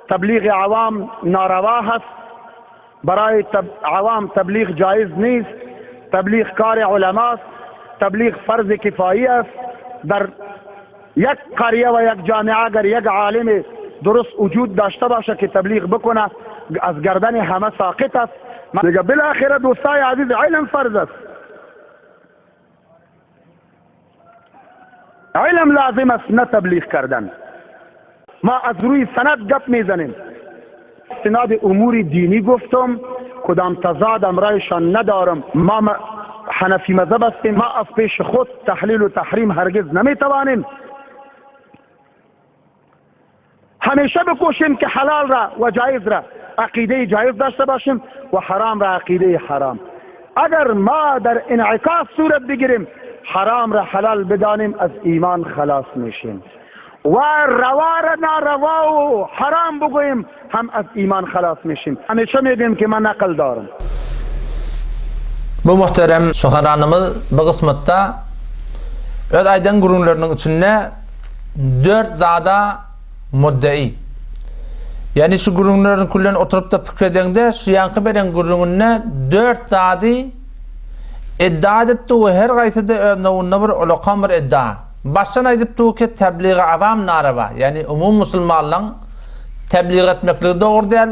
تبلیغ عوام ناروا هست برای تب... عوام تبلیغ جایز نیست تبلیغ کار علماست تبلیغ فرض کفایی است در یک قریه و یک جامعه اگر یک عالم درست وجود داشته باشه که تبلیغ بکنه از گردن همه ساقط است دیگه بالاخره دوستای عزیز علم فرض است علم لازم است نه تبلیغ کردن ما از روی سند گپ میزنیم استناد امور دینی گفتم کدام تضاد امرایشان ندارم ما حنفی مذهب هستیم ما از پیش خود تحلیل و تحریم هرگز نمیتوانیم همیشه بکوشیم که حلال را و جایز را عقیده جایز داشته باشیم و حرام را عقیده حرام اگر ما در انعکاس صورت بگیریم حرام را حلال بدانیم از ایمان خلاص میشیم و روا را ناروا و حرام بگوییم هم از ایمان خلاص میشیم همیشه میگیم که من عقل دارم Bu muhterem suharanymyz bu gysmatda öz aýdan gürrüňleriniň içinde dört zada muddei. Ýagny şu gürrüňlerini küllen oturyp-da pikir edeňde, şu ýaňky beren gürrüňinde dört zady iddia edipdi we her gaýsy-da öz nowunda bir ulakan bir iddia. Başdan aýdypdy ki, tebligy awam naraba, ýagny umumy musulmanlaň teblig etmekligi dogry däl,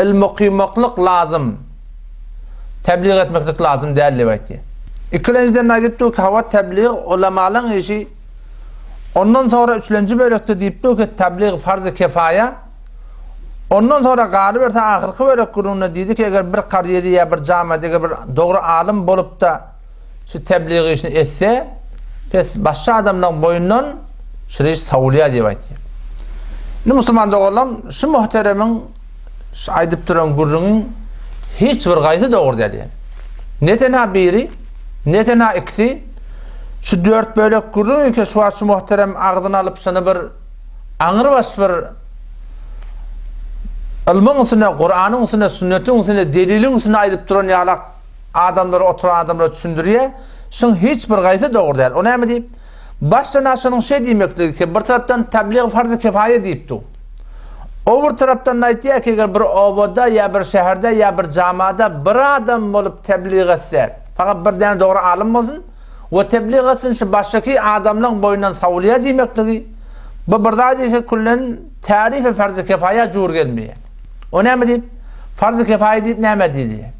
ylm okymaklyk lazym, teblig etmeklik lazym däl diýip aýtýar. Ikilenjiden aýdypdy ki, hawa teblig ulamalaň işi, Ondan soňra üçlenji bölekde diýipdir ki, Tablig farz-y kefaýa. Ondan soňra galyberse ahyrky bölek gürrüňinde diýdi ki, eger bir karyýede ýa bir jamiada eger bir dogry alym bolup-da şu tablig işini etse, pes başga adamlaryň boýundan şul iş sowulýar diýip aýtýar. Indi musulman doganlarym, şu muhteremiň şu aýdyp duran gürrüňiň hiç bir gaýsy dogry däl ýaly. Ne tenha biri, ne tenha ikisi, Şu dört bölek gürrüň eke şu wagt şu muhterem agzyna alyp şuny bir aňrybaş bir ylmyň üstüne, Kuranyň üstüne, sünnetiň üstüne, deliliň üstüne aýdyp duran ýalak adamlara oturan adamlara düşündirýär. Şuň hiç bir gaýsy dogry däl. O näme diýip? Başdan aşynyň şeý diýmekligi ki, bir tarapdan tablig farzy kifaýa diýip dur. O bir tarapdan aýtýar ki, eger bir obada ýa bir şäherde ýa bir jamada bir adam bolup tablig etse, Fakat bir däne dogry alym bolsun we teblig etsin şu başdaky adamlaň boýundan sawulýar diýmekligi bu bir zat ise küllen tärifi farz-y kefaýa jur gelmeýär. O näme diýip? Farz-y kefaýa diýip nämä diýilýär?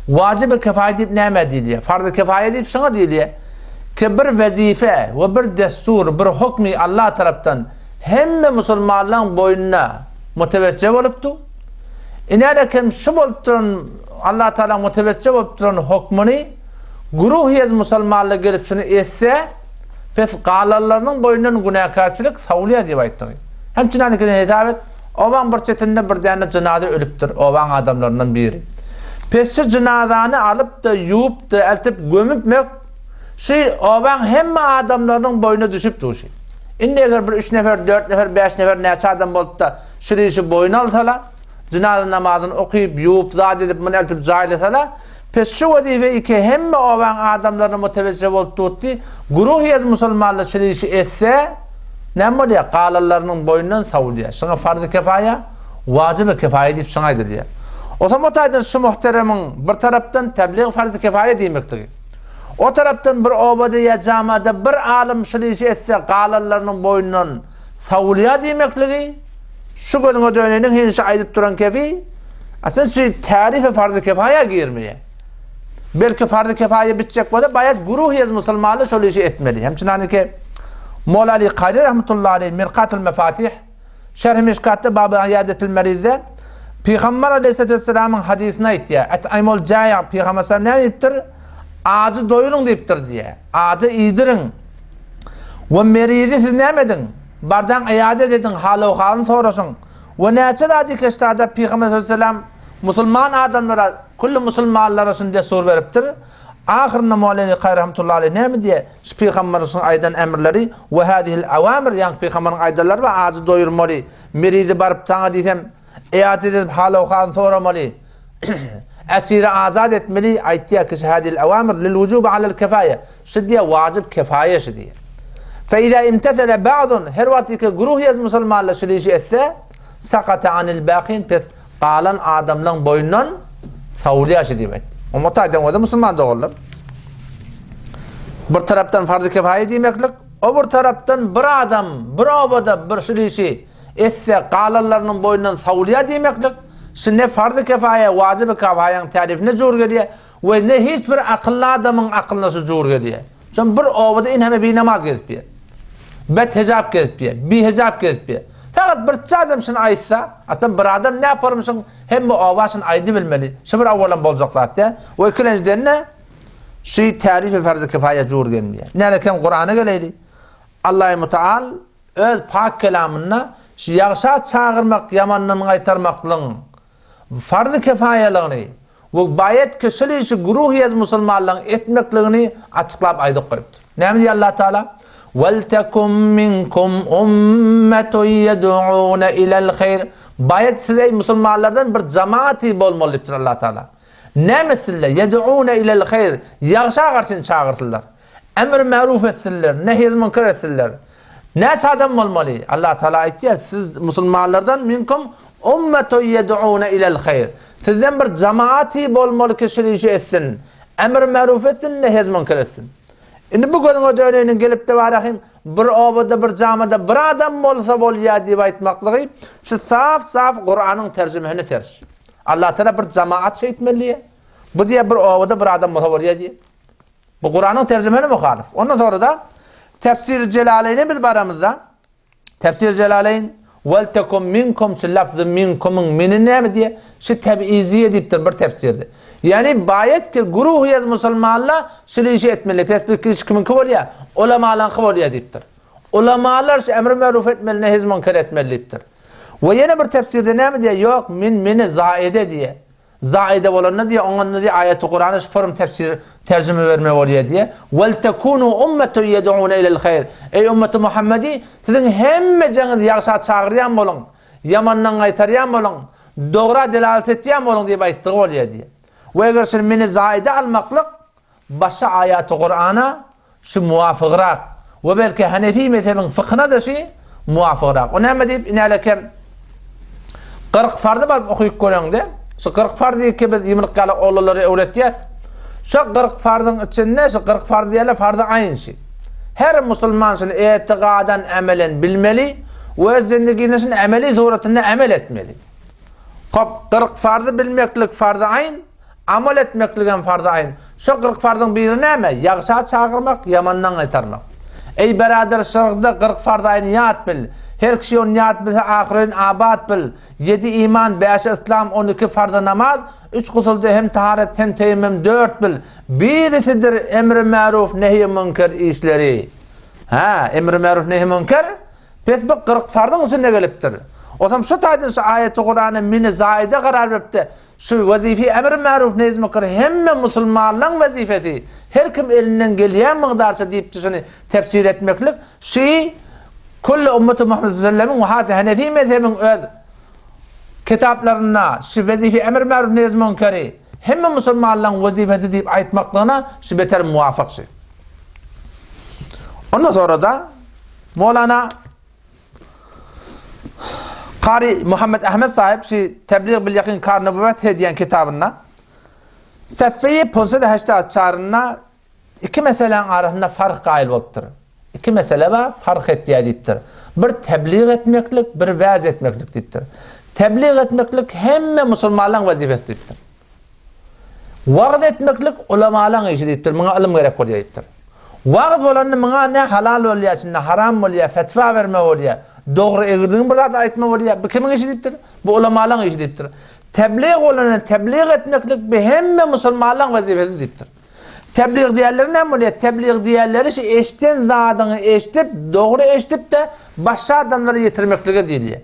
Wajyby kefaýa diýip nämä diýilýär? Farz-y kefaýa diýip şuňa diýilýär ki bir wezife we bir dessur, bir hukmy Allah tarapdan hemme musulmanlaň boýnuna mutewejje bolupdy. Ine kem şu bolup duran Allah Tagalaň mutewejje bolup duran hokmuny güruh-ýez musulmanlar gelip şuny etse, pes galanlarynyň boýnundan günäkärçilik sowulýar diýip aýtdygy. Hem çynanykiden hesap et, obaň bir çetinde bir däne jynaza ölüpdir, obaň adamlaryndan biri. Pes şu jynazany alyp-da, ýuwup-da, eltip gömüpmek şu obaň hemme adamlarynyň boýnuna düşüpdi şu. Indi eger bir üç nefer, dört nefer, bäş nefer näçe adam bolup-da şu işi boýun alsalar, Jynaza namazyny okyp, ýuwup, zat edip, muny eltip jaýlasala, pes şu wezipe iki hemme obaň adamlaryna mutewejje bolup durdy, güruh ýez musulmanlar şul işi etse, näme bolýar, galanlarynyň boýnundan sowulýar. Şuňa farzy kefaýa, wajyby kefaýa diýip şuňa aýdylýar. Osam o taýdan şu muhteremiň bir tarapdan teblig farzy kefaýa diýmekligi, o tarapdan bir obada ýa jamada bir alym şul işi etse galanlarynyň boýnundan sowulýar diýmekligi, Şu gözüňe döneýiniň hen şu aýdyp duran kefi, aslynda şu tärife farzy kefaýa girmeýär. Belki farzy kefaýa bitjek bolsa, baýat güruh ýez musulmanlar şol işi etmeli. Hem çynanyki Mola Ali Kari rahmetullahi aleyh Mirkatul Mefatih Şerh Mişkatda Baby Iýadetil Merizde Pygamber aleyhissalatu vesselamyň hadysyny aýtýar. Et'imul jaýa Pygamber sallam näme diýipdir? Ajy doýuryň diýipdir diýýär. Ajy iýdiriň. We merizi siz näme ediň? Bardaň yýadet ediň, hal-owhalyny soraşyň. We näçe zady keşdada Pygamber sallallahu aleyhi ve sellem musulman adamlara, külli musulmanlara şuny dessur beripdir. Ahyrynda Mowlana Kary rahmetullahi aleyh näme diýýär? Şu Pygamberimiziň aýdan emrleri we hadihil awamir, ýagny Pygamberiň aýdanlary bar, ajy doýurmaly, merizi baryp saňa diýsem, yýadet edip hal-owhalyny soramaly. Esiri azat etmeli, aýtýar ki, hadihil awamir lil wujubi alel kefaýe. Şu diýýär, wajyp kefaýe şu diýýär. Fe iza imtesele ba'dun, her wagt ki güruh ýez musulmanlar şul işi etse, Sakata anil bakin pes galan adamlaň boýundan sowulýar şi diýip aýtdy. Oňa taýdan özi musulman doganlar. Bir tarapdan farz-y kifaýa diýmeklik, o bir tarapdan bir adam bir obada bir şul işi etse galanlarynyň boýundan sowulýar diýmeklik, şi ne farz-y kifaýa, wajyby kafaýaň tärifine jur gelýär we ne hiç bir akylly adamyň aklyna şu jur gelýär. Şon bir obada inheme binamaz gezip ýör. Bet hijap gezip ýör, bihijap gezip ýör. Fakat bir adam şuny aýtsa, aslynda bir adam ne yaparmyşyň hemme oba şuny aýdybilmeli. Şu bir awalan boljak zat däl. We ikilenjiden-de şu tärifi farz-y kifaýa jur gelmeýär. Nälekem Kur'ana geleýli. Allahy Mutaal öz pak kelamynda şu ýagşa çagyrmak, ýamandan gaýtarmaklygyň farz-y kifaýalygyny we baýat ki şul işi güruh ýez musulmanlaryň etmekligini açyklap aýdyp goýupdyr. Näme diýýär Allah Taala? Wal tekum minkum ummetun yed'una ilal haýr. Baýat siz eý musulmanlardan bir jamaty bolmaly diýipdir Allah Taala. Näme etsinler? Yed'una ilal haýr. Ýagşa garşy çagyrsynlar. Emr märuf etsinler, nehy münker etsinler. Näçe adam bolmaly? Allah Taala aýtýar, siz musulmanlardan minkum ummetun yed'una ilal haýr. Sizden bir jamaty bolmaly ki şul işi etsin. Emr märuf etsin, nehy münker etsin. Indi bu gözüňe döneýiniň gelip-de barahym, bir obada bir jamada bir adam bolsa bolýar diýip aýtmaklygy şu saf-saf Kuranyň terjimesine ters. Allah Taala bir jamaat şeýtmeli diýýär. Bu diýýär bir obada bir adam bolsa bolýar diýýär. Bu Kuranyň terjimesine muhalyf. Ondan sonra da Tefsir Jelaleýne biz baramyzda Tefsir Jelaleýn Vel tekum minkum şu lafzy minkumyň mini näme diýe? Şu tebiziye diýipdir bir tefsirde. Ýani baýet ki guruh ýez musulmanlar şu işi etmeli. Pes bir iş kimiňki bolýar? Ulamalaňky bolýar diýipdir. Ulamalar şu emri meruf etmeli, nehiz münker etmeli diýipdir. We ýene bir tefsirde näme diýe? Ýok, min mini zaide diýe. Zaide bolanda diýýär, oňa diýýär, aýaty Kurany şu forum tefsir, terjime berme bolýar diýýär. Wel tekunu ummetun yed'una ilel haýr. Eý ummeti Muhammedi, siziň hemmejeňiz ýagşa çagyrýan boluň, ýamandan gaýtarýan boluň, dogra delalat etýän boluň diýip aýtdygy bolýar diýýär. We eger şuny meni zaide almaklyk Başga aýaty Kurana şu muwafygrak we belki Hanefi mezhebiň fykhyna-da şu muwafygrak. O näme diýip, inälekem 40 farzy baryp okyp göreňde, şu 40 farzy ki biz ýumruk ýaly oglanlara öwretýäs. Şu 40 farzyň içinde şu 40 farz diýerler, farzy aýyn şu. Her musulman şuny etigadan emelen bilmeli we öz zindigisinde şuny emeli suratynda emel etmeli. Hop, 40 farzy bilmeklik farzy aýyn, Amal etmekligem farzy aýn. Şo 40 farzyň biri näme? Ýagşa çagyrmak, ýamandan gaýtarmak. Eý berader şyrgda 40 farzy aýny ýat bil. Her kişi ony ýat bilse ahyryn abat bil. Ýedi iman, bäşi yslam, 12 farzy namaz, üç gusulda hem taharet hem teýemmüm dört bil. Birisidir emri märuf nehi münker işleri. Hä, emri märuf nehi münker? Pes bu 40 farzyň içinde gelipdir. Osam şu taýdan şu aýaty Kurany mini zaide karar beripdi. Şu wezipe emr maruf neýz münker hemme musulmanlaň wezipesi her kim elinden gelýän mygdarça diýipdi şuny tefsir etmeklik şu külli ummeti Muhammed sallallahü we hasa Hanefi mezhebiň öz kitaplarynda şu wezipe emr maruf neýz münkeri hemme musulmanlaň wezipesi diýip aýtmaklygyna şu beter muwafyk şu. Ondan sonra da Molana Kary Muhammed Ahmed sahip şu Tebliğ bil Yakin Kar Nübüvvet he diýen kitabynda Sefeyi Ponsede Heştat çarynda iki meseläň arasynda fark gaýyl bolupdyr. Iki mesele bar, fark etýär diýipdir. Bir tebliğ etmeklik, bir wäz etmeklik diýipdir. Tebliğ etmeklik hemme musulmanlaryň wezipesi diýipdir. Wagyz etmeklik ulamalaň işi diýipdir, muňa ylym gerek bolýar diýipdir. Wagyz bolanda muňa ne halal bolýar, içinde haram bolýar, fetwa berme bolýar, dogry egridigini bir zat aýtma bolýar. Bu kimiň işi diýipdir? Bu ulamalaň işi diýipdir. Tebliğ bolanda tebliğ etmeklik bu hemme musulmanlaň wezipesi diýipdir. Tebliğ diýenleri näme bolýar? Tebliğ diýenleri şu eşden zadyňy eşdip, dogry eşdip-de başga adamlara ýetirmeklige diýilýär.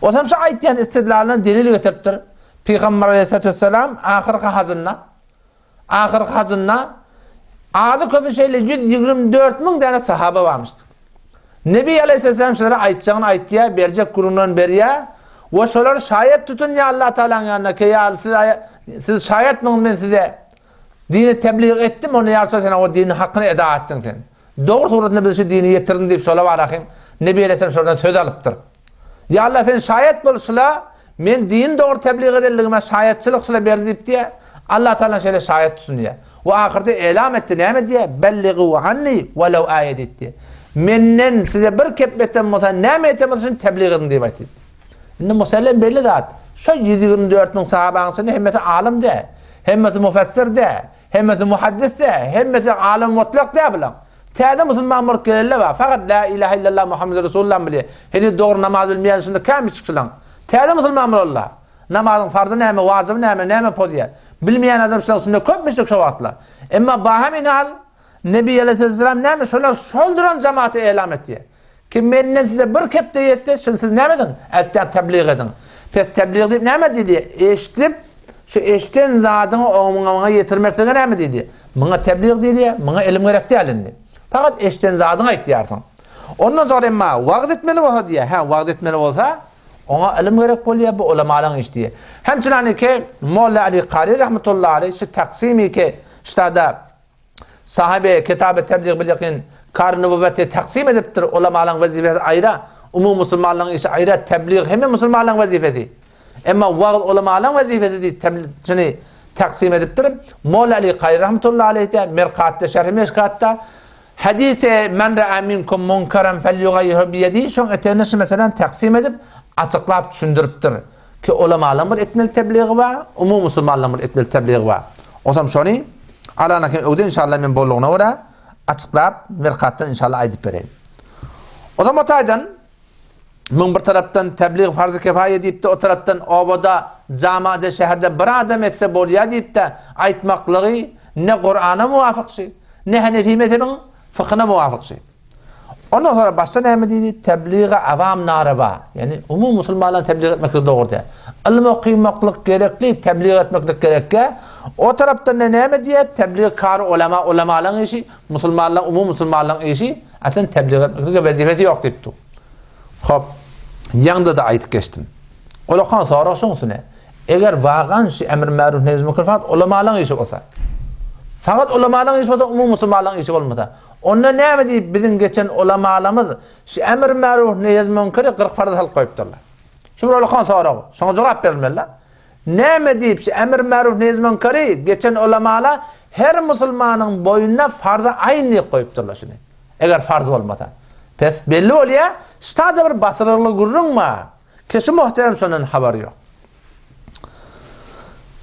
Osam şu aýtýan istidlalyna delil getiripdir. Pygamber aleyhissalatu vesselam ahyrky hajynda ahyrky hajynda azy köpü şeýle 124 müň däne sahaba barmyşdy. Nebi aleyhisselam şolara aýtjagyny aýtýar, berjek gürrüňlerini berýär we şolar şaýat tutunýar Allah Taalanyň ýanynda ki ýa siz siz şaýatmyň men size dini tebliğ etdim, onda ýa sen o dini hakyny eda etdiň sen. Dogry suratynda biz şu dini ýetirdim diýip şola barahym Nebi aleyhisselam şolardan söz alypdyr. Ýa Allah sen şaýat bol şula men dini dogry tebliğ edenligime şaýatçylyk şula berdi diýip diýýär. Allah Taala şeýle şaýat tutsun diýýär. We ahyrda elam etdi näme diýýär? Belligu anni welew aýe diýdi. Menden size bir kep eten bolsa näme eten bolsa şuny tebliğ ediň diýip aýtdy. Indi musellem belli zat. Şo 124 müň sahabaň içinde hemmesi alym däl. Hemmesi mufessir däl. Hemmesi muhaddis däl. Hemmesi alym mutlak däl bular. Täze musulman bolup gelenler bar. Fakat la ilahe illallah Muhammed Resulullah bilýär. Heniz dogry namaz bilmeýän şunda käm çykşylaň. Täze musulman bolanlar. Namazyň farzy näme, wajyby näme, näme pozýar. Bilmeýän adam şulaň içinde köpmüşdik şo wagtlar. Emma bahem inal Nebi aleyhisselam näme şolar şol duran jamaata elam etýär. Kim menden size bir kepde ýetse, şuny siz näme ediň? Ätdä tebliğ ediň. Pes tebliğ diýip näme diýilýär? Eşidip, şu eşiden zadyňy oňa ýetirmeklige näme diýilýär? Muňa tebliğ diýilýär, muňa ilim gerek däl indi. Fakat eşiden zadyňy aýtýarsyň. Ondan soň emma wagyz etmeli bolsa diýýär. Hä, wagyz etmeli bolsa, oňa ilim gerek bolýar, bu ulamalaryň işi diýýär. Hemçinani ki Molla Ali Kari rahmetullahi aleyh şu taksimi ki ştada Sahabe kitaby tebliğ bil ýakyn kar nübüwweti taksim edipdir, ulamalaryň wezipesi aýra, umumy musulmanlaryň işi aýra, tebliğ hemme musulmanlaryň wezipesi. Emma wagyz ulamalaryň wezipesi diýip tebliğini taksim edipdir. Molla Ali Kary rahmetullahi aleyhde Merkatda şerhi Meşkatda Hadise men ra'a minkum munkaran felyughayyirhu biyedihi şoň etegine şu meseläni taksim edip açyklap düşündiripdir. Ki ulamalaryň bir etmeli tebligi bar, umumy musulmanlaryň bir etmeli tebligi bar. Onsoň şony Allanyň öwde inşallah men bollugyna görä açyklap Merkatdan inşallah aýdyp bereýin. O zaman o taýdan müň bir tarapdan teblig farz-y kefaýe diýip-de, o tarapdan obada, jamada, şäherde bir adam etse bolýar diýip-de aýtmaklygy ne Kur'ana muwafykçy, ne Hanefi mezhebiniň fykyna muwafykçy. Ondan sonra başda näme diýdi? Tebliğe avam naraba. Ýani umumy musulmanlara tebliğ etmeklik dogry däl. Ylym okymaklyk gerekli, tebliğ etmeklik gerekkä. O tarapdan da näme diýýär? Tebliğ kary ulama, ulamalaryň işi, musulmanlaryň, umumy musulmanlaryň işi, aslynda tebliğ etmeklige wezipesi ýok diýipdi. Hop, ýaňda da aýdyp geçdim. Ulakan sorag şoň üstüne. Eger wagan şu emr ma'ruf nehy münker fakat ulamalaryň işi bolsa. Fakat ulamalaryň işi bolsa, umumy musulmanlaryň işi bolmasa. Onda näme diýip biziň geçen ulamalarymyz şu emr ma'ruf nehy münkeri 40 farza salyp goýupdyrlar. Şu bir ulakan sorag. Şoňa jogap berilmeli. Näme diýip şu emr ma'ruf nehy münkeri geçen ulamalar her musulmanyň boýnuna farza aýn diýip goýupdyrlar şuny. Eger farz bolmasa. Pes belli bolýar, ştada bir basyrygly gürrüň bar. Kişi muhterem şondan habary ýok.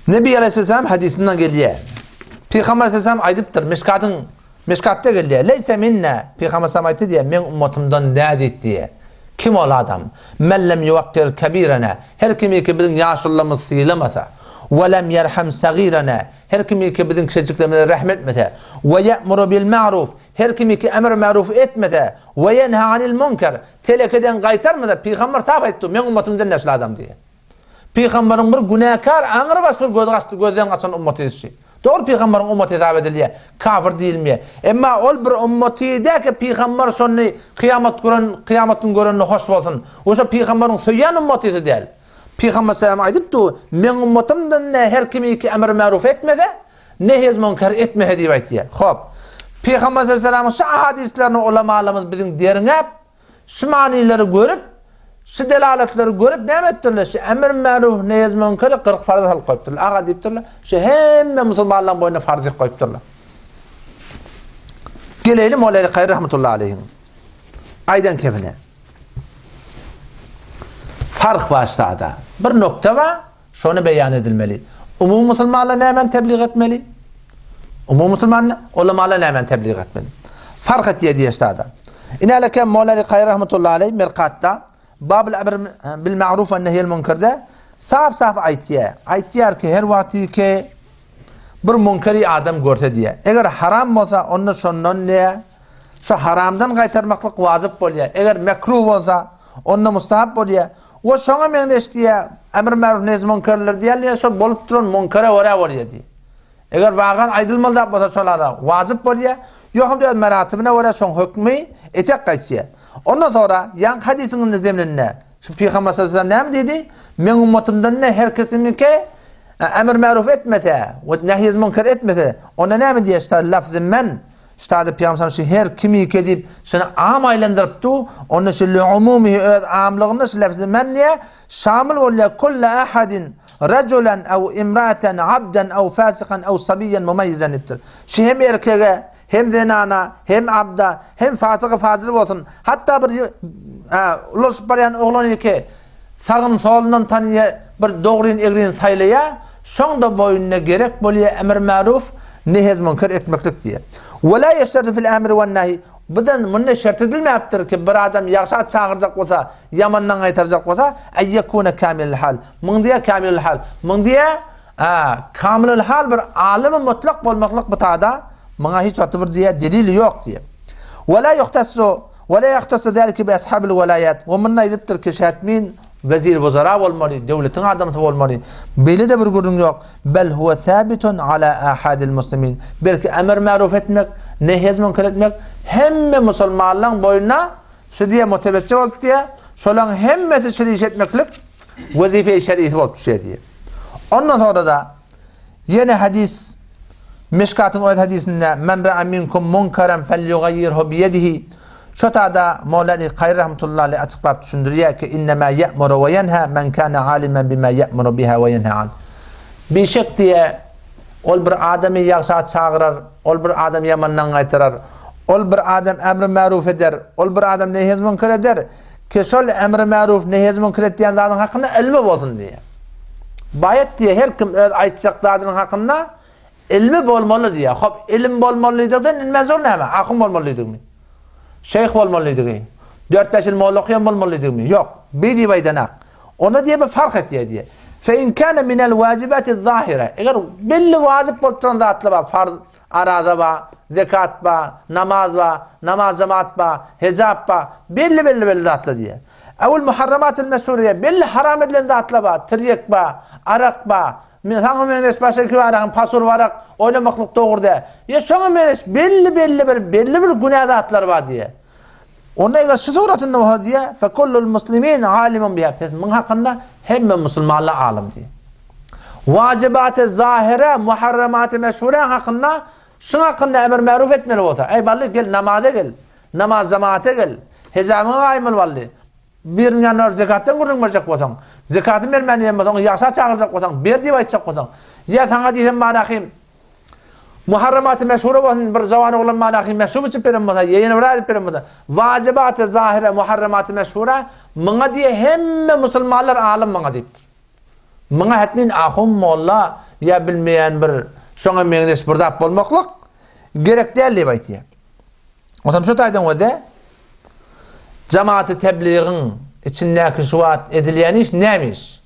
Nebi Aleyhisselam hadisinden gelýär. Peygamber Aleyhisselam aýdypdyr, Mişkatyň Mişkatda gelýär. Leyse minna. Peygamber Aleyhisselam aýtdy diýär, men ummatymdan däl diýdi. Kim ol adam? Men lem yuwakkir kabirana. Her kim ki biziň ýaşulularymyzy sylamasa, we lem yerham sagirana. Her kim ki biziň kiçijiklerimize rehmet etmese, we ya'muru bil ma'ruf. Her kim ki emr ma'ruf etmese, we yenha anil munkar. Telekeden gaýtarmasa, pygamber sap aýtdy, meň ummatymdan däl şul adam diýýär. Pygamberiň bir günäkär, aňrybaş bir gözi gaçdy, gözden gaçan ummaty şu. Dogry pygamberiň ummaty hesap edilýär, kafir diýilmeýär. Emma ol bir ummaty däl ki, pygamber şony kyýamat gören, kyýamatyň görenine hoş bolsun. O şo pygamberiň söýýän ummatysy däl. Pygamber sallam aýdypdy, meň ummatymdan her kim ki emr ma'ruf etmese, nehy münker etmese diýip aýtýar. Hop. Pygamber sallallahu şu hadyslaryny ulamalarymyz biziň derňäp, şu manylary görüp, şu delalatlary görüp näme etdirler? Şu emr ma'ruf nehy münkeri 40 farz salyp goýupdyrlar. Aga diýipdirler. Şu hemme musulmanlaryň boýnuna farz edip goýupdyrlar. Gelelim Molla Kaýr rahmetullahi aleyhiň. Aýdan kefine. Fark başda. Bir nokta bar. Şony beýan edilmeli. Umumy musulmanlar nämäni tebliğ etmeli? Umumy musulman ulamalar nämäni tebliğ etmeli? Fark etýär diýeşdada. Inäleke Molla Ali Kaýy rahmetullahi aleyh Mirkatda Babul emr bil ma'ruf we nehyel münkerde saf-saf aýtýar. Aýtýar ki her wagty ki bir münkeri adam görse diýär. Eger haram bolsa onda şondan diýär. Şu haramdan gaýtarmaklyk wajyp bolýar. Eger mekruh bolsa onda mustahap bolýar. We şoňa meňzeş diýýär, emr ma'ruf nehy münkerler diýýär, diýýär, şol bolup duran münkere görä bolýar diýýär. Eger wagan aýdylmaly zat bolsa şol ara wajyp bolýar, ýogsam öz meratibine görä şoň hökmi etek gaýtýar. Ondan soňra ýaňky hadysyň indi zemninde şu Pygamber sallallahu aleyhi ve sellem näme diýdi? Meň ummatymdan ne her kesiňki emr ma'ruf etmese we nehy münker etmese, onda näme diýýär? Şa lafzy men. Ştada Pygamber şu her kimike diýip, şuny am aýlandyryp du, onda şu li umumihi öz amlygynda şu lefzi men diýe, şamil bolýar kulle ahadin rajulan aw imra'atan abdan aw fasikan aw sabiyan mumayyizan diýipdir. Şu hem erkege, hem zenana, hem abda, hem fasygy fajyr bolsun, hatda bir ulaşyp barýan oglanyky Sagyn solundan tanýa bir dogryn egrin saýlaýa, şoň-da boýnuna gerek bolýa emr maruf, nehez münker etmeklik diýýä. Ve la ýeşterdu fil emri wen nahi, Budan munda şert edilmäpdir ki, bir adam ýagşa çagyrjak bolsa, ýamandan gaýtarjak bolsa, en ýekune kamilel hal. Muň diýýä kamilel hal. Muň diýýä, kamilel hal bir alymy mutlak bolmaklyk bu tada muňa hiç wagtda bir diýýä delili ýok diýýä. Ve la ýuhtassu Ve la ýahtassu zalike bi ashabil welaýat. We munda aýdypdyr ki, şätmin wezir-wuzara bolmaly, döwletiň adamsy bolmaly. Beýle-de bir gürrüň ýok. Bel huwe sabitun ala ahadil muslimin. Belki emr-maruf etmek, nehy-münker etmek hemme musulmanlaryň boýnuna şu diýe mutewejje bolup diýe, şolaryň hemmesi şul iş etmeklik wezife-i şerisi bolup düşýär diýe. Ondan sonra-da Ýene hadys Mişkatyň öz hadysynda Men ra'a minkum munkaran felyughayyirhu biyedihi Şo tada Molla Ali Kaýry rahmetullahi aleyh açyklap düşündirýär ki innema ye'muru we yenha men kana alimen bima ye'muru biha we yenha an. Bişek diýe ol bir adamy ýagşa çagyrar, ol bir adam ýamandan gaýtarar. Ol bir adam emri maruf eder, ol bir adam nehy münker eder. Ki şol emri maruf nehy münker etýän zadyň hakynda ilmi bolsun diýe. Baýat diýýär, her kim öz aýtjak zadynyň hakynda ilmi bolmaly diýýär. Hop, ilim bolmalydygydan indi menzur näme? Ahun bolmalydygymy? Şeýh bolmalydygy? Dört-bäş ýyl molla okaýan bolmalydygymy? Ýok. Beý diýip aýdanak. Onda diýýär, bir fark etýär diýýär. Fe in kana minel wajibati zahira. Eger belli wajyp bolup duran zatlar bar, farz, Araza ba, zekat ba, namaz ba, namaz jemaat ba, hijap ba, belli belli belli zatlar diýýär. Ewel muharramatil meşhur diýýär, belli haram edilen zatlar ba, tirýek ba, arak ba, saňa meňzeş başga iki aragyň pasur barak oýnamaklyk dogry däl. Ýa şoňa meňzeş belli belli bir belli bir günä zatlar bar diýýär. Onda eger şu suratynda bolsa diýýär, fekullul muslimin alimun biha, pes muň hakynda hemme musulmanlar alym diýýär. Wajibaty zahire, muharramaty meşhure hakynda şuň hakynda emr meruf etmeli bolsa, eý bally gel namaza gel, namaz jemaata gel, hijabyňa gaýym bol bally. Biriniň ýanyna baryp zekatdan gürrüň berjek bolsaň, zekatyny bermän diýen bolsaň, ýagşa çagyrjak bolsaň, ber diýip aýtjak bolsaň, ýa saňa diýsem manahym Muharramaty meşhure bolsun, bir jawan oglan manahy meşrub içip beren bolsa, ýa ýene bir zat edip beren bolsa, wajibaty zahire, muharramaty meşhure, muňa diýe hemme musulmanlar alym muňa diýipdir. Muňa hetmin ahun, molla ýa bilmeýän bir şoňa meňzeş bir zat bolmaklyk gerek däl diýip aýtýar. Onsoň şu taýdan göze Jamaty tebligiň içindäki şu wagt edilýän iş näme iş?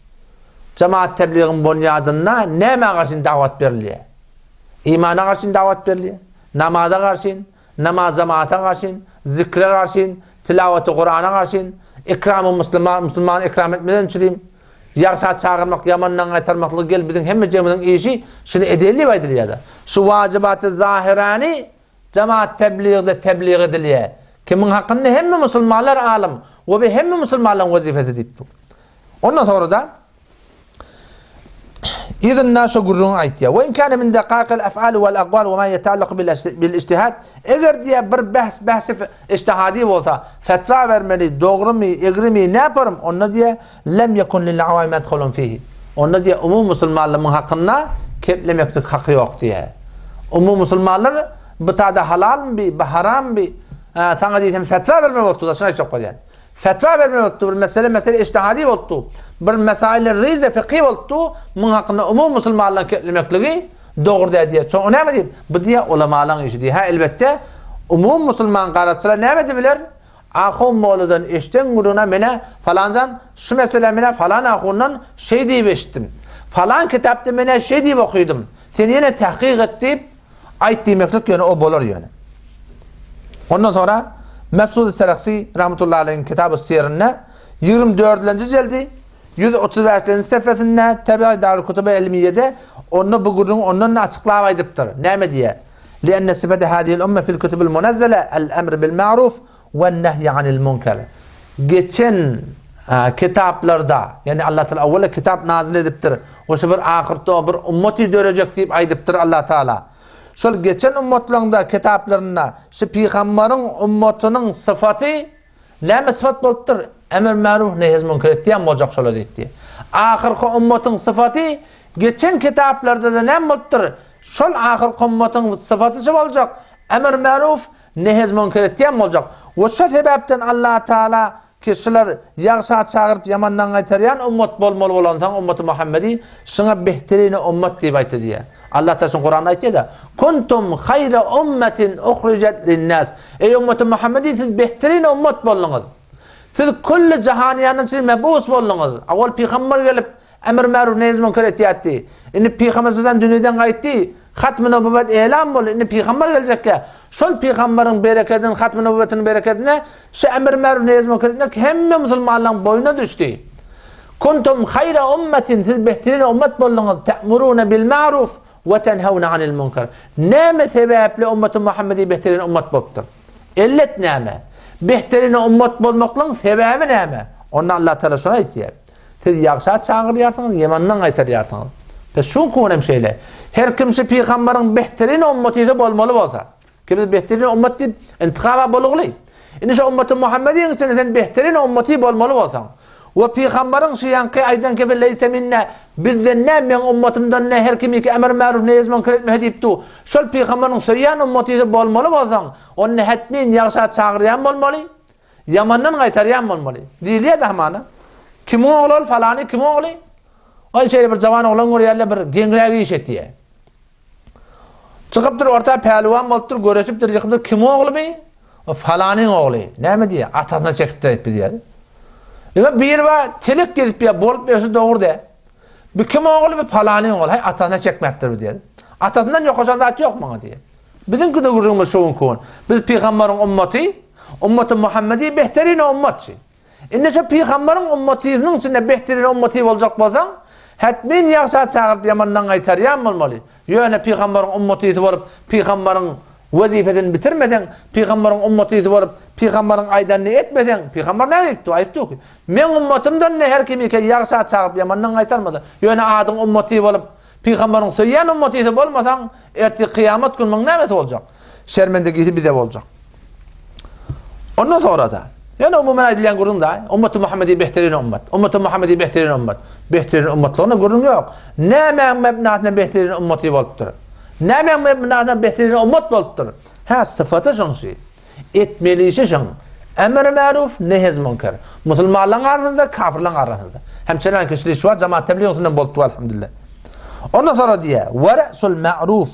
Jamaat tebligiň bonýadynda nämä garşyn dawat berilýär? Imana garşyn dawat berilýär, namaza garşyn, namaz jamaata garşyn, zikre garşyn, tilawaty Kurana garşyn, ikramy muslima, musulmany ikram etmeden çürim, ýagşa çagyrmak, ýamandan gaýtarmaklyk gel biziň hemmejigimiziň işi şuny edeli diýip aýdylýar-da. Şu wajibaty zahirany Jemaat tebligde teblig edilýär. Kimiň hakynda hemme musulmanlar alym we bu hemme musulmanlaryň wezipesi diýip. Ondan sonra-da yzynda şu gürrüňi aýtýar. We in kana min daqaqil af'al wal aqwal we ma yetallaq bil ijtihad. Eger diýär bir behs behsi ijtihadi bolsa, fetwa bermeli, dogrymy, egrimi, ne yaparym? Onda diýär Lem yekun lil awami medhulun fihi. Onda diýýär, umumy musulmanlaryň hakynda keplemeklik haky ýok diýýär. Umumy musulmanlar bu tada halalmy bi, bu harammy bi, hä, saňa diýsem fetwa bermeli bolupdy-da, şuny aýtjak bolýan. Fetwa bermeli bolupdy, bir mesele mesele ijtihadi bolupdy, bir mesaili rize fykhy bolupdy, muň hakynda umumy musulmanlaryň keplemekligi dogry däl diýýär. Soň o näme diýip? Bu diýýär, ulamalaryň işi diýýär. Hä, elbetde, umumy musulman garaçylar näme diýip biler? Ahun molladan eşden gürrüňine menä falanjan şu meselä menä falan ahundan şeý diýip eşitdim. Falan kitapda menä şeý diýip okydym. Sen ýene tahkyk et diýip aýt diýmeklik ýöne o bolar ýöne. Ondan soňra Mesud Seraksi rahmetullahi aleyhiň Kitab-y Sirinde 24-nji jeldi 135-nji sefesinde Tebi'i Darül Kutub-y Ilmiýede onda bu gürrüňi ondan-da açyklap aýdypdyr. Näme diýýär? Li'enne sifete hâzihil umme fil kutubil munezzele el-emr bil ma'ruf we'n-nehyi anil münker. Geçen kitaplarda, ýagny Allah Taala owwala kitap nazyl edipdir we şu bir ahyrtda bir ummaty dörejek diýip aýdypdyr Allah Taala. Şol geçen ummatlaryň-da kitaplarynda şu pygambaryň ummatynyň syfaty näme syfat bolupdyr? Emr märuf, nehy münker etýän boljak şolar diýipdi. Ahyrky ummatyň syfaty geçen kitaplarda-da näme bolupdyr? Şol ahyrky ummatyň syfaty şu boljak, emr märuf, nehy münker etýän boljak. We şu sebäpden Allah Taala Ki şular ýagşa çagyryp ýamandan gaýtarýan ummat bolmaly bolansoň ummaty Muhammedi şuňa behterini ummat diýip aýtdy diýýär. Allah Taala şuny Kuranda aýtýar-da, Kuntum haýra ummetin uhrijat linnas. Eý ummaty Muhammedi siz behterin ummat bolduňyz. Siz külli jahanyýanyň üçin mebus bolduňyz. Awal pygamber gelip Emr märuf neýz münker etýärdi. Indi pygamber sallam dünýeden gaýtdy. Hatmy nübüwwet elam boldy. Indi pygamber geljekkä. Şol pygamberiň berekedini, hatmy nübüwwetiniň berekedine şu emr märuf neýz münker etmek hemme musulmanlaryň boýnuna düşdi. Kuntum haýra ummetin siz behterin ummet bolduňyz. Te'muruna bil ma'ruf we tenhewne anil münker. Näme sebäpli ummaty Muhammedi behterin ummet bolupdyr? Ellet näme? Behterin ummet bolmaklygyň sebäbi näme? Onda Allah Taala şony aýtýar. Siz ýagşa çagyrýarsyňyz, ýamandan gaýtarýarsyňyz. Pes şu gün hem şeýle. Her kim şu pygambaryň behterin ummatydy bolmaly bolsa, ki biz behterin ummat diýip intihaba bolugly. Indi şu ummaty Muhammediň içinde sen behterin ummaty bolmaly bolsaň, we pygambaryň şu ýaňky aýdan kibi leýse minne bizden ne meň ummatymdan ne her kim iki emr märuf neýz münker etmese diýip du. Şol pygambaryň söýýän ummatydy bolmaly bolsaň, onda hetmin ýagşa çagyrýan bolmaly. Ýamandan gaýtarýan bolmaly. Diýilýär-de hamana. Kimiň ogly ol, falany kimiň ogly? Ol şeýle bir jawan oglan görýärler, bir geňräk iş etýär. Çykypdyr orta pälwan bolupdyr, göreşipdir, ýykypdyr. Kimiň ogly bi? O falanyň ogly. Näme diýýär? Atasyna çekipdir aýtdy diýýär. Ýa bir bar telek gezip ýa bolup berse dogry dä. Bu kim ogly? Bu falanyň ogly. Haý atasyna çekmäpdir bu diýýär. Atasyndan ýokaşan zat ýok muňa diýýär. Biziňki-de gürrüňimiz şu günki gün. Biz pygambaryň ummaty, ummaty Muhammedi behterin ummatçy. Indi şu pygambaryň ummatynyň içinde behterin ummaty boljak bolsaň, hetmin ýagşa çagyryp ýamandan gaýtarýan bolmaly. Ýöne pygambaryň ummatysy bolup, pygambaryň wezipesini bitirmeseň, pygambaryň ummatysy bolup, pygambaryň aýdanyny etmeseň, pygambar näme diýipdi? Aýypdy ki, meň ummatymdan ne her kim ike ýagşa çagyryp ýamandan gaýtarmasa, ýöne adyň ummaty bolup, Pygambaryň söýýän ummatysy bolmasaň, ertir kyýamat gün muň nämesi boljak? Şermendegisi bize boljak. Ondan sonra-da, ýöne umuman aýdylýan gürrüň da, ummaty Muhammedi behterin ummat. Ummaty Muhammedi behterin ummat. Behterin ummatlygyna gürrüň ýok. Nämäň mebnasyna behterin ummaty bolupdyr? Nämäň mebnasyna behterin ummat bolupdyr? Hä, syfaty şoňşy. Etmeli işi şoň. Emr märuf, nehez münker. Musulmanlaryň arasynda, kafirleriň arasynda. Hem çenän kişili şu wagt jemaat tebliğ üstünden bolup dur elhamdülillah. Ondan sonra diýýär, we re'sul ma'ruf.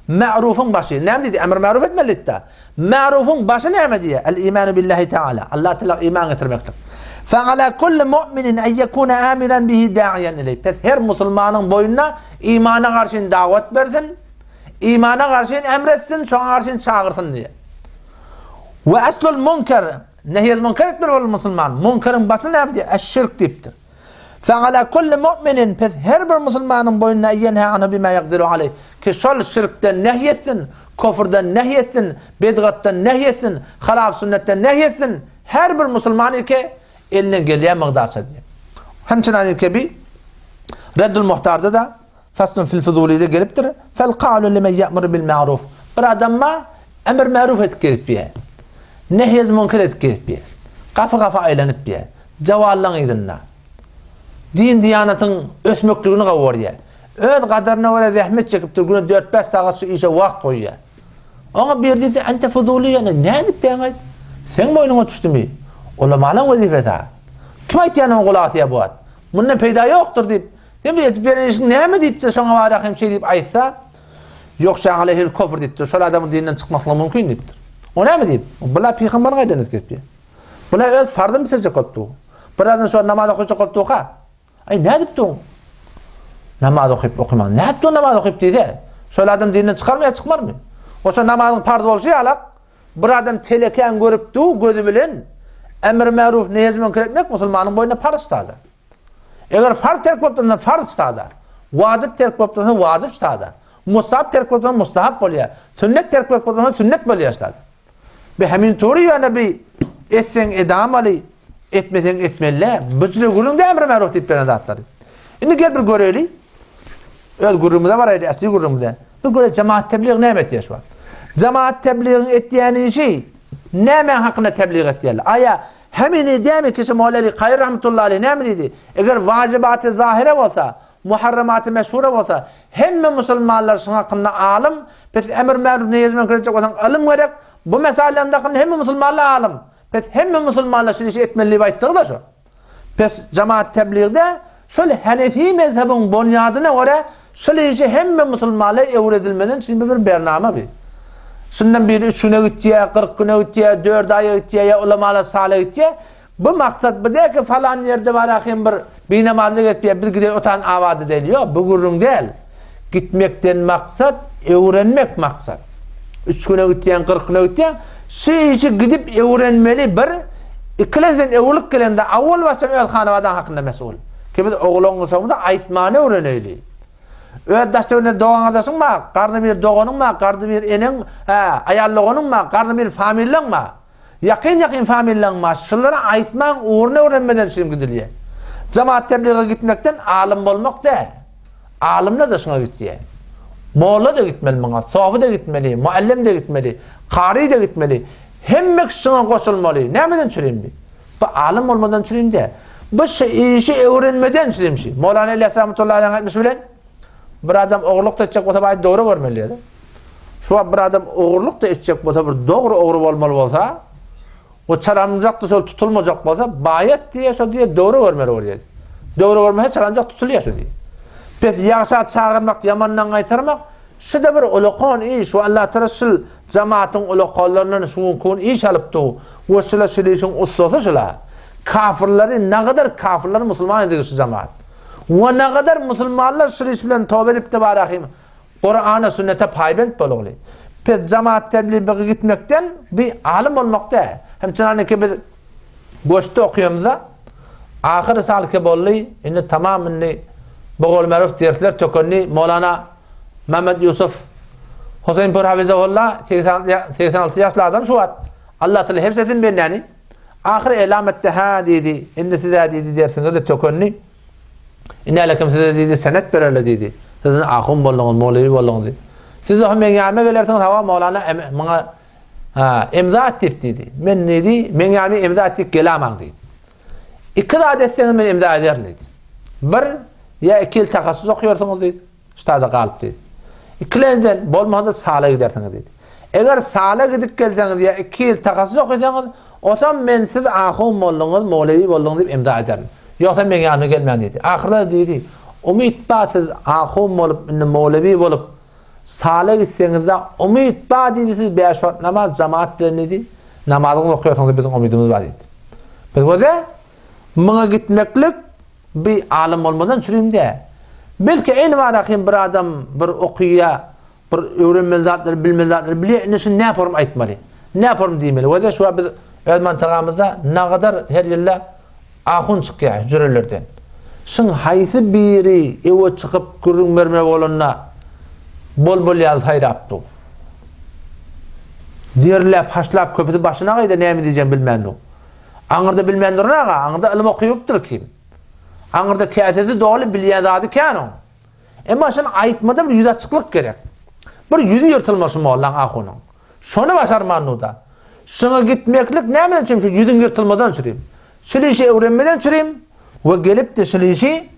Ma'rufyň başy. Näme diýdi? Emr märuf etmeli diýdi. Ma'rufyň başy näme diýýär? El imanu billahi taala. Allah taala iman getirmekdir. Fa ala kulli mu'minin en yekuna amiran bihi da'iyan iley. Pes her musulmanyň boýnuna imana garşy dawat bersin. Imana garşy emretsin, şoňa garşy çagyrsyn diýýär. We aslul munker, nehyez munker etmeli bolan musulman, munkeriň başy näme diýýär? Eş-şirk diýipdir. Fe ala kulli mu'minin, pes her bir musulmanyň boýnuna ýenhe anhu bima ýakdiru aleýh, ki şol şirkden nehy etsin, kufrdan nehy etsin, bidgatdan nehy etsin, halaf sünnetden nehy etsin, her bir musulman ike elinden gelýän mygdarça diýýär. Hemçenanin kebi Reddül Muhtarda-da Faslun fil Fuzulyda gelipdir, Fel kavlu limen ye'muru bil ma'ruf. Bir adam bar, emr ma'ruf edip gezip ýör. Nehy münker edip gezip ýör. Gapy-gapy aýlanyp ýör. Jawallaň yzynda. Din diýanatyň ösmekligini gowurýar. Öz gadaryna görä zähmet çekipdir, güne 4-5 sagat şu işe wagt goýýar. Oňa bir diýse, ente fuzuly ýöne nädip ýaňy? Seň boýnuňa düşdümi? Ulamalaň wezipesi. Kim aýtýan oňa gulak asýar bu wagt? Mundan peýda ýokdur diýip, Sen bu edip beren işiň näme diýipdir, şoňa bara hem şeý diýip aýtsa, Ýok aleyhil kufr diýipdir. Şol adamyň dinden çykmaklygy mümkin diýipdir. O näme diýip? Bula pygamberyň aýdanyny etip. Bula öz farzyny bitirjek bolupdy. Bir adam şo namaz okajak bolupdy-ka. Aý nädip duň? Namaz okyp okyman. Nädip duň namaz okyp diýse, şol adam dinden çykarmy ýa çykmarmy? O şo namazyň parz bolşy ýalak, bir adam telekän görüp du gözi bilen emr märuf neýez münker etmek musulmanyň boýnuna parz sada. Eger farz terk bolup dursa farz sada. Wajyp terk bolup dursa wajyp sada. Mustahap terk bolup dursa mustahap bolýar. Sünnet terk bolup dursa sünnet bolýar sada. Bi hemin tury ýöne bi etseň edamaly, etmeseň etmeli. Büjre gürrüň däl emr märuf diýip beren zatlary. Indi gel bir göreli. Öz gürrüňimize baraýly, asly gürrüňimize. Bu göre jemaat tebliğ näme etýär şu wagt? Jemaat tebliğiň etýän işi näme hakynda tebliğ etýärler? Aýa hemin edýärmi kişi Mowleli Kaýyr rahmetullahi aleyh näme diýdi? Eger wajibaty zahire bolsa, muharramaty meşhure bolsa, hemme musulmanlar şuň hakynda alym, pes emr märuf neýez münker etjek bolsaň ylym gerek, bu meseleleriň hakynda hemme musulmanlar alym. Pes hemme musulmanlar şu işi etmeli diýip aýtdygy-da şu. Pes jemaat tebligde şol Hanefi mezhebiň bonýadyna görä şol işi hemme musulmanlar öwredilmeden üçin bu bir bernama bi. Şundan biri üç güne gitýär, 40 güne gitýär, 4 aýa gitýär ýa ulamalar sala gitýär. Bu maksat bu däl ki falan ýerde bar ahim bir binamazlyk etýär, biz gideýin otan abat edeýin. Ýok, bu gürrüň däl. Gitmekden maksat öwrenmek maksat. Üç güne gitýäň, 40 güne gitýäň, şu işi gidip öwrenmeli bir, ikilen sen öwrülip gelende awwal başdan öz hanabadaň hakynda mesul. Ki biz oglan guşagymyza aýtmany öwreneýli. Öz daş-töwereginde dogan-gardaşyň bar, garny bir doganyň bar, garny bir eneň, hä, aýal doganyň bar, garny bir familiýaň bar. Ýakyn-ýakyn familiýaň bar, şulara aýtmaň ugruny öwrenmeden şeýdip gidilýär. Jemaat tebliga gitmekden alym bolmak däl. Alymlar-da şuňa gitýär. Molla-da gitmeli muňa, sofy-da gitmeli, muallim-de gitmeli, kary-da gitmeli. Hemme kişi şuňa goşulmaly. Nämeden çürim bi? Bu alym bolmadan çürim däl. Bu şu işi öwrenmeden çürim şi. Mowlana Ilyas rahmetullahi aleyh aýtmyş bilen, bir adam ogurlyk-da etjek bolsa baý dogry görmeli diýýär. Şu wagt bir adam ogurlyk-da etjek bolsa, bir dogry ogry bolmaly bolsa, o çalanjak-da şol tutulmajak bolsa, baýat diýýär, şo diýýär, dogry görmeli bolýar. Dogry görmese çalanjak tutulýar şo diýýär. Pes ýagşa çagyrmak, ýamandan gaýtarmak, şu-da bir ulakan iş we Allah Taala şul jamatyň ulakanlaryndan şu gün iş alypdy we şula şul işiň ussasy şula. Kafirleri nagadar kafirleri musulman edigi şu jamaat. We nagadar musulmanlar şul iş bilen toba edipdi barahim. Kurana sünnete paýbent bolugly. Pes jamaat tebliğe gitmekden bir alym bolmak däl. Hem çynaniki biz goşda okuyamyzda ahyr salke boldy, indi tamam indi bu meruf dersler tökendi. Molana Mehmet Yusuf Huseýnpur Hafizahullah 86 ýaşly adam şu wagt. Allah Teala hepsi etsin bendäni. Ahyr elam etdi, ha diýdi, indi size diýdi dersiňiz de tökendi. Indi alekim size diýdi, senet bererler diýdi. Siz ahun bolduňyz, mowlewi bolduňyz diýdi. Siz hem meň ýanyma gelersiňiz, hawa Mowlana muňa ha, imza at diýip diýdi. Men diýdi, meň ýanyma imza at diýip gelamaň diýdi. Iki zat etseňiz men imza ederin diýdi. Bir, ýa iki ýyl takassus okuýarsyňyz diýdi. Ştada galyp diýdi. Ikilenjiden bolmasa sala gidersiňiz diýdi. Eger sala gidip gelseňiz ýa iki ýyl takassus okasaňyz, osam men siz ahun bolduňyz, mowlewi bolduňyz diýip imza ederin. Ýogsa meň ýanyma gelmäň diýdi. Ahyrda diýdi, umyt bar siz ahun bolup, indi mowlewi bolup sala gitseňizde umyt bar diýdi, siz bäş wagt namaz jamaat bilen diýdi, namazyňyzy okaýarsyňyz biziň umydymyz bar diýdi. Biz göze muňa gitmeklik Bir alym bolmadan çürim däl. Belki elbara hem bir adam bir okyýa, bir öwrenmeli zatlary, bilmeli zatlary bilýär, indi şuny näporum aýtmaly? Näporum diýmeli? Wede şu biz öz mantagamyzda nagadar her ýylda ahun çykýar hüjrelerden. Şuň haýsy biri ewe çykyp gürrüň bermeli bolanda bol-bol ýaly saýrap dur. Derläp, haşlap köpüsi başyna gaýda näme diýjegini bilmän dur. Aňyrda bilmän duran aga, aňyrda ylym okypdyr kim. Aňyrda käsesi doly bilýän zady kän oň. Emma şony aýtmada bir ýüz açyklyk gerek. Bir ýüzi ýyrtylma şu mollaň ahunyň. Şony başarman da. Şuňa gitmeklik nämeden çürim şu ýüzüň ýyrtylmadan çürim. Şul işi öwrenmeden çürim we gelip-de şul işi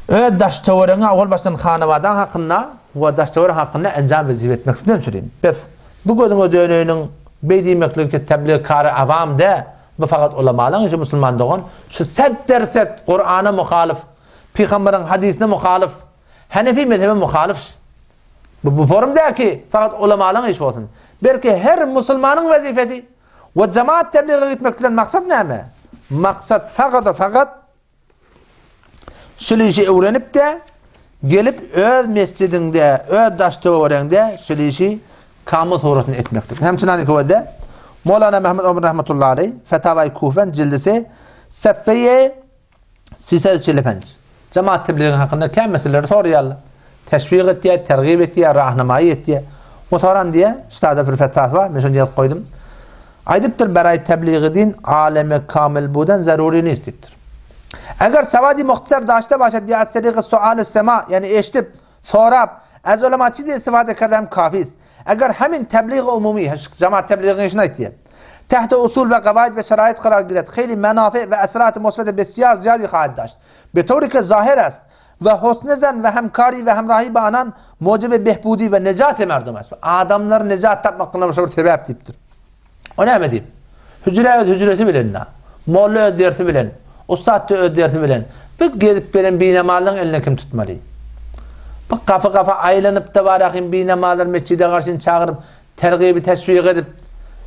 öz daş töweregiňe owal başdan hanabadaň hakynda we daş töwerek hakynda enjam wezip etmekden çürim. Bes. Bu gözüňe döneýiniň beý diýmekligi ki teblig kary awam dä, bu fakat ulamalaň işi musulman dogan, şu set der set Kurana muhalyf, pygamberiň hadysyna muhalyf, Hanefi mezhebe muhalyf. Bu bu forum dä ki fakat ulamalaň işi bolsun. Belki her musulmanyň wezipesi we jemaat teblige gitmekden maksat näme? Maksat fakat fakat Şul işi öwrenip-de, gelip öz mesjidiňde, öz daş-töweregiňde şul işi kamyl suratynda etmekdir. Hem çynany köwede Molana Mehmet Omar rahmetullahi aleyh Fetavai Kufen jildisi sefeýe 855. Jemaat tebligiň hakynda kän meseleleri soraýarlar. Teşwik etýär, tergip etýär, rahnamaýy etýär. O soran diýýär, ştada bir fetwasy bar, men şony ýazyp goýdum. Aýdypdyr, Beraý tebligi din aleme kamil buden zaruri nist diýipdir. Eger sawadi muhtasar daşda başat ýa as-tariqi sual sema, ýani eşidip, Sorap, Az ulema çizi istifade kerdem kafist. Eger hemin tebliğ umumy, jemaat tebliğiň işini aýtýar. Tahta usul we gawaid we şerait karar giret, heyli menafi we esrat musbete besiyar ziyadi khahad daşt. Be ke zahir est we husn zan we hemkari we hemrahi be anan mujibi behbudi we nejat merdum est. Adamlar nejat tapmaklygyna bir sebäp diýipdir. O näme diýip? Hüjre öz hüjresi bilen da. Molla öz dersi bilen. Ussat da öz dersi bilen. Bir gezip gelen binamalyň eline kim tutmaly? Bu gapy-gapy aýlanyp da barahym binamalar metjide garşyny çagyryp, tergibi teşwik edip,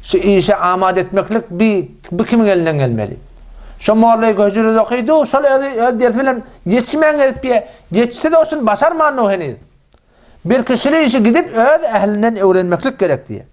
şu işe amat etmeklik bi, bu kimiň elinden gelmeli? Şo molla hüjrede okydy, şol özi öz dersi bilen ýetişmän gezip ýe, ýetişse de oşuny başarmandy heniz. Bir kişili işi gidip öz ählinden öwrenmeklik gerek diýe.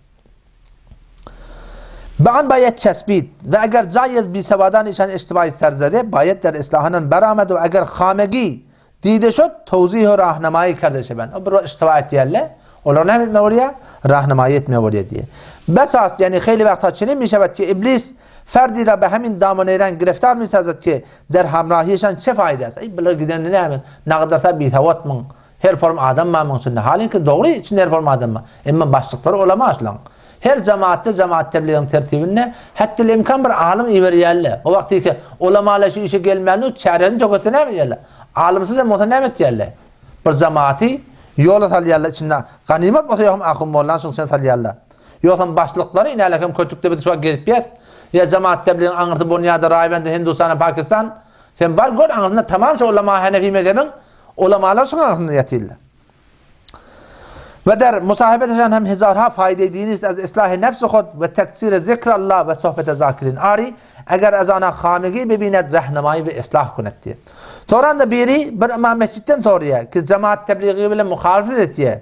Be an bayet çesbid ve eger cayez bisevadan işan iştibai serzede bayet der islahanan beramed ve eger hamegi dide şod towzih ve rahnamayi kerde şeben. O bir iştiba etýärler. Olar näme etme bolýar? Rahnamayi etme bolýar diýe. Besas yani xeyli wagta çenin mişevet ki iblis ferdi ra be hemin damoneyren gireftar misazat ki der hamrahişan çe faydası? Ey bular gidende näme? Nagdarsa bisawatmyň? Her form adam bar muň içinde. Halyňky dogry içinde her form adam bar. Emma başlyklary ulama şulaň. Her jemaatda jemaat tebligiň tertibinde hetdil imkan bir alym iberýärler. O wagtyky ulamalar şu işe gelmändir, çäresini töketse näme edýärler? Alymsyz hem bolsa näme etýärler? Bir jemaaty ýola salýarlar içinde ganymat bolsa ýogsam ahun mollany şuň içine salýarlar. Ýogsam başlyklary inäler hem kötükde biz şu wagt gezip ýäs. Ýa jemaat tebligiň aňyrsy bonýada Raýbende Hindustana Pakistan. Sen bar gör aňyrsynda tamam şu ulama Hanefi mezhebiň Ulamalar şuň arasynda ýatyrlar. We der musahibet hem hezarha faýda dinist az islahi nefsi hud we teksir zikr Allah we sohbete zakirin. Ari eger azana hamigi bebinet rahnamaýy we islah kunet diýe. Soran da biri bir imam mesjitden soraýar ki jemaat tebligi bilen muhalifet etýär.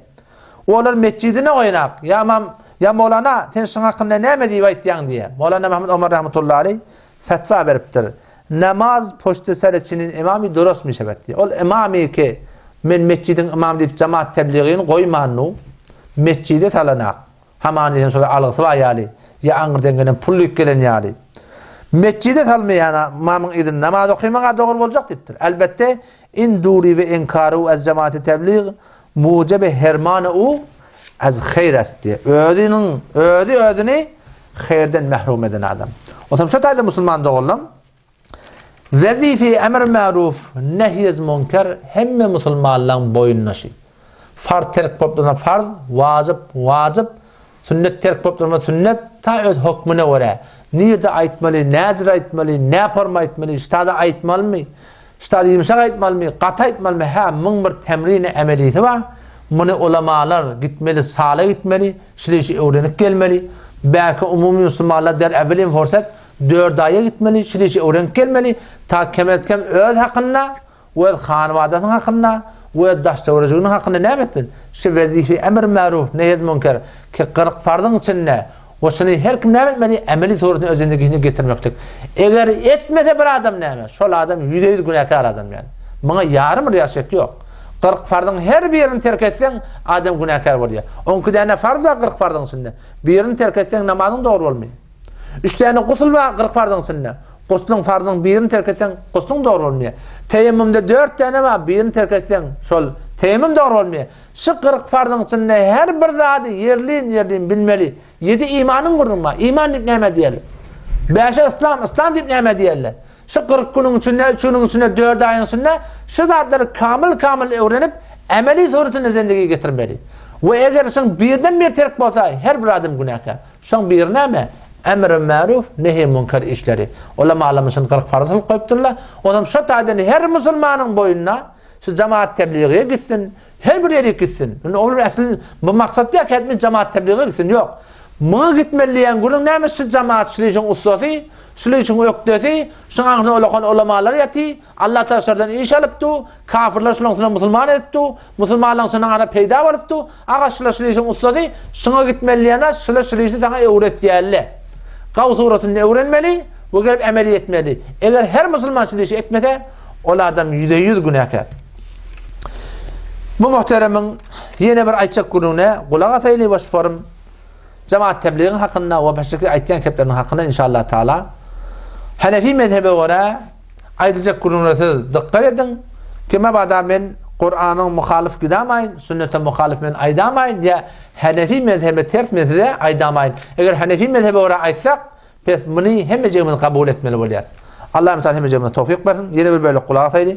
Olar mesjidine oýnak. Ýa imam, ýa Mowlana sen şuň hakynda näme diýip aýtýaň diýe. Mowlana Muhammed Omar rahmetullahi aleyh fetwa beripdir. Namaz poşty sere çinin imamy durusmy şebet diýýär. Ol imamy ki men metjidiň imamy diýip jemaat tebligini goýmandu, metjide salanak. Hamany diýen şolar algysy bar ýaly, ýa aňyrdan gelen pul diýip gelen ýaly. Metjide salmaýan imamyň yzynda namaz okymaga dogry boljak diýipdir. Elbetde in duri we inkaru az jemaati teblig mujebe hermany u az haýr est diýýär. Özüniň özi özüni haýyrdan mahrum eden adam. Otam şu taýda musulman doganlam wezifi emr maruf nehy ez munker hemme musulmanlaryň boýnuna şi. Farz terk bolup dursa farz, wajyp, wajyp, sünnet terk bolup dursa sünnet, ta öz hökmüne görä. Nirde aýtmaly, näjür aýtmaly, nä forma aýtmaly, ştada aýtmalymy, ştada ýumşak aýtmalymy, gaty aýtmalymy, hä, muň bir temrini emelisi bar. Muny ulamalar gitmeli, sala gitmeli, Şul işi öwrenip gelmeli. Bärki umumy musulmanlar der äwelin forsat dördaýa gitmeli, şul işi öwrenip gelmeli, ta kemez-kem öz hakynda we öz hanybadasynyň hakynda we öz daş-töwereginiň hakynda näme etsin? Şu wezifi emr maruf, nehy münker ki 40 farzyň içinde we şuny her kim näme etmeli? Emeli suratynda öz zendigine getirmeklik. Eger etmese bir adam näme? Şol adam ýüze ýüz günäkär adam ýaly. Muňa ýarym bir ýaşyt ýok. 40 farzyň her birini terk etseň, adam günäkär bolýar. 12 däne farz bar 40 farzyň içinde. Birini terk etseň namazyň dogry bolmaýar. 3 däne gusl bar 40 farzyň içinde. Gusluň farzyň birini terk etseň, gusluň dogry bolmaýar. Teýemmumda 4 däne bar, birini terk etseň, şol teýemmum dogry bolmaýar. Şu 40 farzyň içinde her bir zady ýerlin-ýerlin bilmeli. 7 imanyň gürrüňi bar. Iman diýip näme diýerler? 5 yslam, yslam diýip näme diýerler? Şu 40 günüň içinde, 3 günüň içinde, 4 aýyň içinde şu zatlary kamyl-kamyl öwrenip, emeli suratynda zendige getirmeli. We eger şuň birden bir terk bolsa, her bir adam günäkär. Şoň biri näme? Emr-i maruf, nehy münker işleri. Ulamalarymyz şuny 40 farz kylyp goýupdyrlar. Onam şu taýdan her musulmanyň boýnuna şu jemaat tebligiye gitsin, her bir ýere gitsin. Indi ol äsli bu maksat ýa kätmi jemaat tebligiye gitsin, ýok. Muňa gitmeli diýen gürrüň näme? Şu jemaat şu işiň ussasy, şu işiň ökdesi, şuň aňyrsynda ulakan ulamalar ýaty, Allah Taala şulardan iş alypdy, kafirler şularyň üstüne musulman edipdi, musulmanlaryň şundan ara peýda bolupdy. Aga şular şu işiň ussasy, şuňa gitmeli diýen zat, şular şu işi saňa öwretýärler. Gaw suratynda öwrenmeli we gelip emeli etmeli. Eger her musulman şu işi etmese, ol adam 100% günäkär. Bu muhteremiň ýene bir aýtjak gürrüňine gulak asaýly we şu forum jemaat tebligiň hakynda we başga aýtýan kepleriniň hakynda inşallah taala Hanefi mezhebe görä aýdyljak gürrüňlere siz dykgat ediň. Ki mabada men Kuranyň muhalyf gidamaýyn, sünnete muhalyf men aýdamaýyn ýa Hanefi mezhebe ters men size aýdamaýyn. Eger Hanefi mezhebe görä aýtsak, pes muny hemmejigimiz kabul etmeli bolýar. Allahym Teala hemmejigimize towfyk bersin. Ýene bir bölek gulak asaýly.